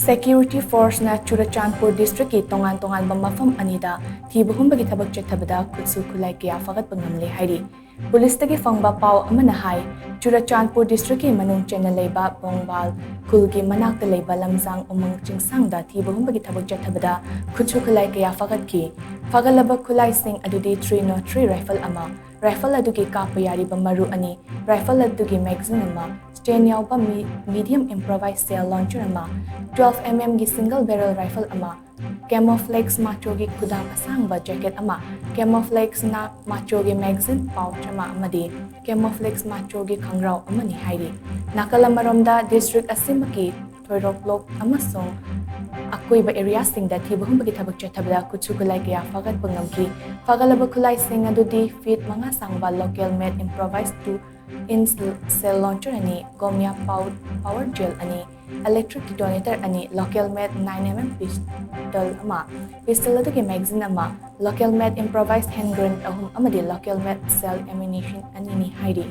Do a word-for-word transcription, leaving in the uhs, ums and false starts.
Security forceꯅ Churachandpur districtꯀꯤ ꯇꯣꯉꯥꯟ ꯇꯣꯉꯥꯟꯕ ꯃꯐꯝ ꯑꯅꯤꯗ ꯊꯤꯕ ꯍꯨꯝꯕꯒꯤ ꯊꯕꯛ ꯆꯠꯊꯕꯗ ꯈꯨꯠꯁꯨ ꯈꯨꯠꯂꯥꯏ ꯀꯌꯥ ꯐꯥꯒꯠꯄ ꯉꯝꯂꯦ ꯍꯥꯏꯔꯤ꯫ ꯄꯨꯂꯤꯁꯇꯒꯤ ꯐꯪꯕ ꯄꯥꯎ ꯑꯃꯅ ꯍꯥꯏ, ꯆꯨꯔꯆꯥꯟꯄꯨꯔ districtꯀꯤ ꯃꯅꯨꯡ ꯆꯟꯅ ꯂꯩꯕ ꯕꯣꯡꯕꯥꯜ ꯈꯨꯜꯒꯤ ꯃꯅꯥꯛꯇ ꯂꯩꯕ ꯂꯝꯖꯥꯡ ꯎꯃꯪ ꯆꯤꯡꯁꯥꯡꯗ ꯊꯤꯕ ꯍꯨꯝꯕꯒꯤ ꯊꯕꯛ ꯆꯠꯊꯕꯗ ꯈꯨꯠꯁꯨ ꯈꯨꯠꯂꯥꯏ ꯀꯌꯥ ꯐꯥꯒꯠꯈꯤ꯫ ꯐꯥꯒꯠꯂꯕ ꯈꯨꯠꯂꯥꯏꯁꯤꯡ ꯑꯗꯨꯗꯤ three nought three rifle ꯑꯃ, rifle ꯑꯗꯨꯒꯤ ꯀꯥꯞꯄ ꯌꯥꯔꯤꯕ ꯃꯔꯨ ꯑꯅꯤ, rifle ꯑꯗꯨꯒꯤ magazine ꯑꯃ, stand ꯌꯥꯎꯕ medium improvised shell launcher ꯑꯃ, twelve MM ꯒꯤ single barrel rifle ꯑꯃ, camouflage machoꯒꯤ ꯈꯨꯗꯥꯡ ꯑꯁꯥꯡꯕ jacket ꯑꯃ, camouflage machoꯒꯤ magazine pouch ꯑꯃ ꯑꯃꯗꯤ camouflage machoꯒꯤ ꯈꯣꯡꯒ꯭ꯔꯥꯎ ꯑꯃꯅꯤ ꯍꯥꯏꯔꯤ꯫ ꯅꯥꯀꯜ ꯑꯃꯔꯣꯝꯗ district ꯑꯁꯤꯃꯛꯀꯤ ꯊꯣꯏꯔꯣꯛꯂꯣꯛ ꯑꯃꯁꯨꯡ ꯑꯀꯣꯏꯕ areaꯁꯤꯡꯗ ꯊꯤꯕ ꯍꯨꯝꯕꯒꯤ ꯊꯕꯛ ꯆꯠꯊꯕꯗ ꯈꯨꯠꯁꯨ ꯈꯨꯠꯂꯥꯏ ꯀꯌꯥ ꯐꯥꯒꯠꯄ ꯉꯝꯈꯤ꯫ ꯐꯥꯒꯠꯂꯕ ꯈꯨꯠꯂꯥꯏꯁꯤꯡ ꯑꯗꯨꯗꯤ feet ꯃꯉꯥ ꯁꯥꯡꯕ local made improvised two inch shell launcher ꯑꯅꯤ, Gomya pow-, power gel ꯑꯅꯤ, electric detonator ꯑꯅꯤ, local made nine MM pistol ꯑꯃ, pistol ꯑꯗꯨꯒꯤ magazine ꯑꯃ, local made improvised hand grenade ꯑꯍꯨꯝ ꯑꯃꯗꯤ local made shell ammunition ꯑꯅꯤꯅꯤ ꯍꯥꯏꯔꯤ꯫